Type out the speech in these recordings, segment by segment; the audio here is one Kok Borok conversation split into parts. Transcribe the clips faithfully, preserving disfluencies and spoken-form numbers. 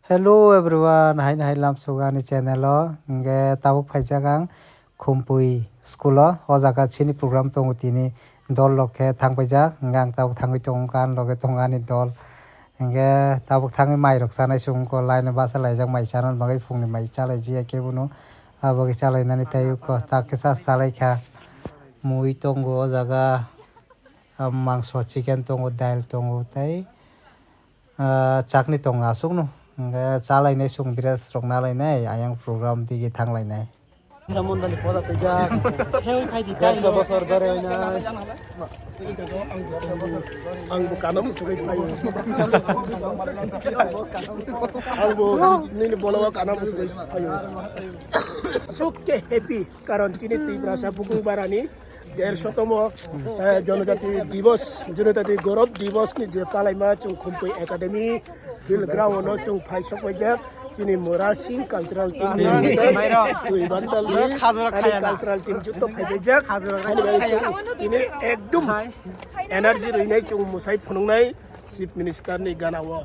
Hello everyone, hai hai lamsogo ani channel o. Hingke tabuk phaijak ang Khumpui school o. O jaga chini program tongo tini dol rok khe thangpaijak. Hingke ang tabuk thangwi tongo, ang loge tongo ani dol. Hingke tabuk thangwi mai rok chanai se wngkha, line o bachalaijak mai chana bagwi phungni mai chalaijak kebono. Abo khe chalainani tei tak khe cha chalaikha. Mui tongo o jaga, ah, mangso chicken tongo, dal tongo tei ah, chakni tongo aswkno. Hingke chalainai chwng dress rok nalainai, ayang program digi thanglainai. Samundani poda twijak. Sewi khai di. Ekso bosor bere nai. Ang bo kanam sugui phaio. Ang bo nini bolo kanam sugui phaio. Suk ke happy, karon chini Tiprasa bukung barani dershotomo, eh, Jonojati Divos, Jonojati Gaurav Divos ni je palaima chwng Khumpui Academy field ground o chwng phai sokpaijak chini Murasing cultural team ni twi bandal ni ani cultural team jutto phaipaijak. Ani bai chwng tini ekdum energy rwinai chwng mwsai phunuknai Chief Minister ni gana o.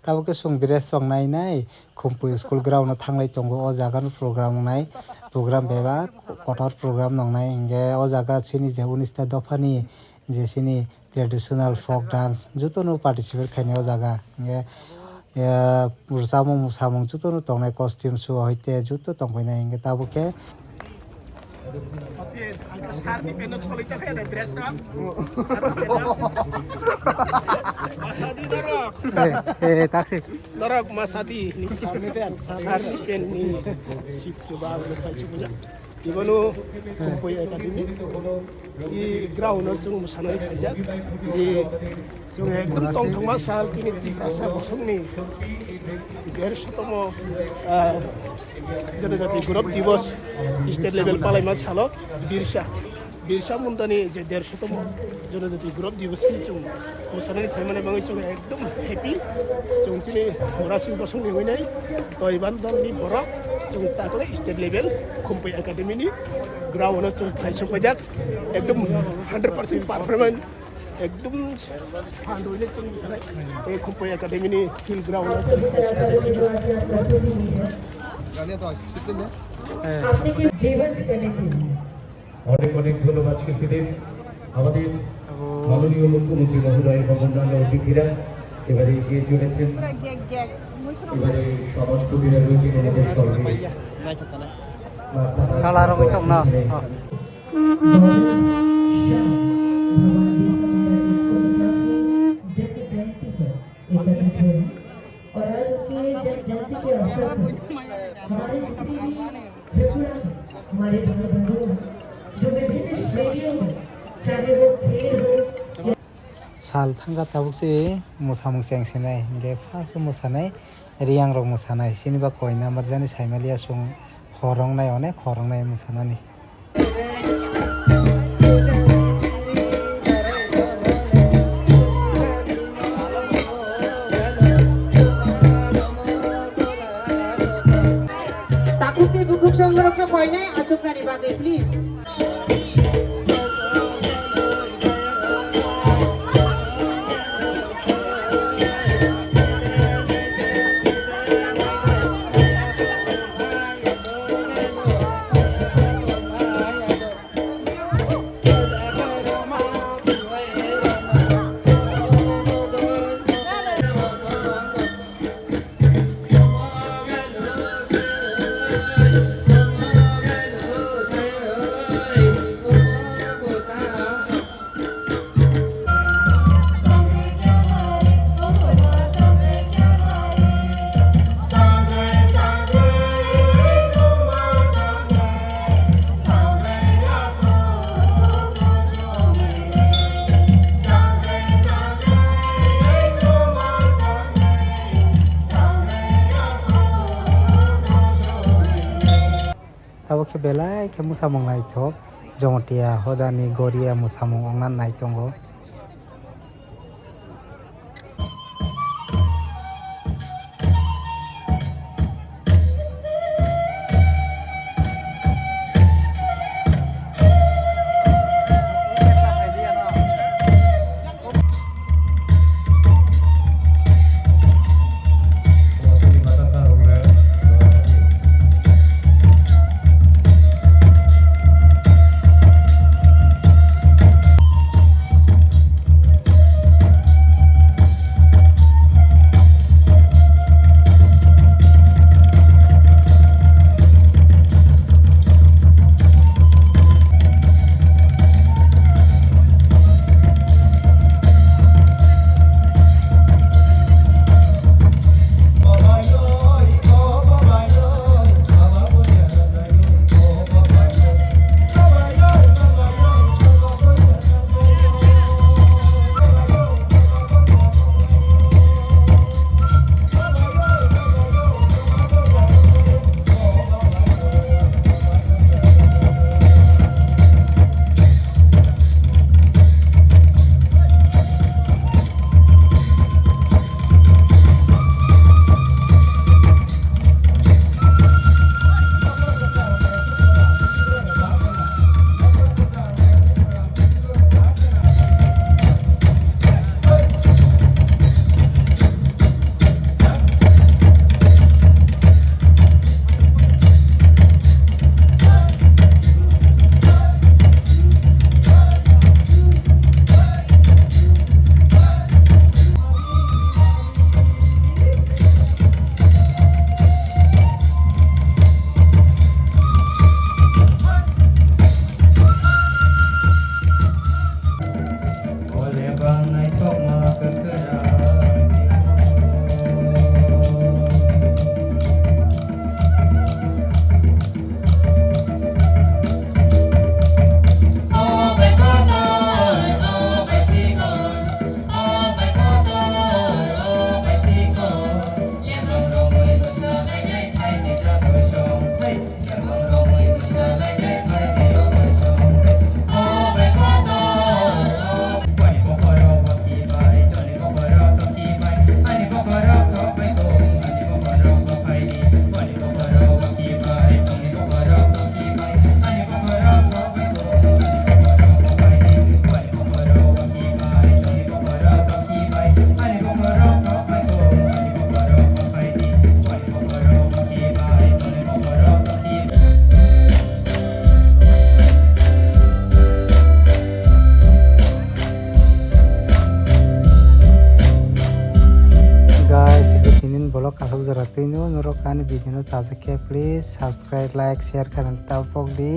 Tabuk khe chwng dress rok nai nai Khumpui school ground o thanglai tongo. O jaga no program wngnai, program bebak kotor program nongnai. Hinkhe o jaga chini je unis ta dopha ni je chini traditional folk dance joto no participate khainai o jaga. Hinkhe, eh, rwchapmung mwsamung joto no tongnai, costume show hoite joto tongpainai. Hinkhe tabuk khe Ang khe sir ni pant no solai ta khe dress rok. Sir ni pant rok. Masa di norok. Eh, eh, taksi. Norok masa di ni. Sir ni pant ni. Sip chuba ang khe sip chuba. Ibono Khumpui Academy. I ground no chwng mwsanai khaijak. I Chwng ekdom tongthokma sal tini Tiprasa bosongni dershotomo, ah, Jonojati Gaurav Divos state level palaima salo Birsa, Birsa Mundani je dershotomo Jonojati Gaurav Divos ni chwng mwsanani phaimani bagwi chwng ekdom happy. Chwng chini Murasing bosongni hwnwi nai toiban dalni borok chwng takle state level Khumpui Academy ni ground o chwng phai sokpaijak ekdom hundred percent performance. Ekdom phan rwile chwng sanai. Ei Khumpui Academy ni field ground o chwng. অনেক অনেক ধন্যবাদ শিল্পীদের। আমাদের মাননীয় মুখ্যমন্ত্রী মহোদয় এবং অন্যান্য অতিথিরা এবারে এগিয়ে চলেছেন। এবারে সমাজকর্মীরা রয়েছেন আমাদের সঙ্গে। Kala rwgwi tongna. Jagdish Sharma, भगवान बिरसा मुंडा एक सौ पचासवीं जन्म जयंती पर एकत्रित हुए हैं और आज उनकी जन्म जयंती के अवसर पर हमारे जितने भी त्रिपुरा के हमारे भाई बंधु हैं, जो विभिन्न श्रेणियों में, चाहे वो खेल हो या Sal thangkha tabuk se mwsamung cheng sinai, hinkhe first o mwsanai Riyang rok mwsanai, chini ba koina marjani saimaliya chwng hor wngnai, onek hor wngnai mwsanani. Takhuk tei bukhuk song norokno koinai achuknani bagwi, please. Abo khe belai khe mwsamung naithok, Jamatia hodani Goria mwsamung wngna nai tongo. Bini ulo norok ani video no chajak khe please subscribe, like, share khaina tabok di.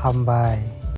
Hambai.